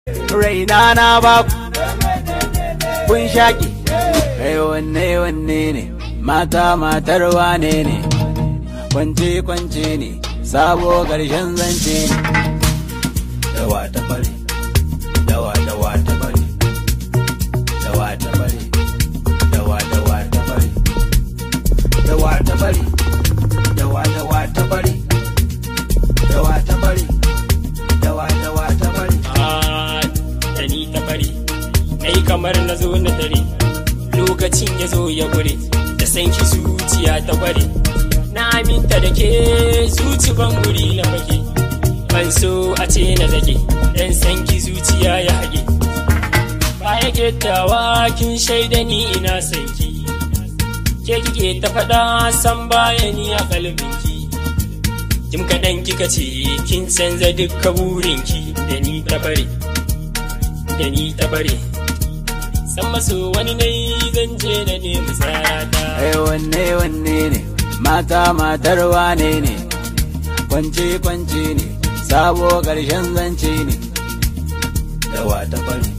Raina na ba kun shaƙi. Kai wanne wanne ne, mata matar wane ne, kwance kwance ne, sabo ƙarshen zance ne. Dawa ta bari, dawa dawa ta bari, dawa ta bari, dawa dawa ta bari, dawa ta bari, dawa dawa ta bari, dawa ta bari, dawa dawa ta bari. Da ni ta bari, na yi kamar na zo na dare, lokacin ya zo ya gure, da sanki zuciya ta gware. Na aminta da ke, zuci ban guri na fake, ban so a ce na zage, dan sanki zuciya ya hage. Baya kettawa kin shaida ni ina sanki, ke kike ta faɗa san baya ni a kalbinki. Jim kaɗan kika ce kin canza dukka burinki, da ni ta bare, da ni ta bare. San maso wani na yi zan je na nemi tsarata. Kai wanne wanne ne, mata matar wane ne, kwance kwance ne, sabo ƙarshen zance ne. Dawa ta bari.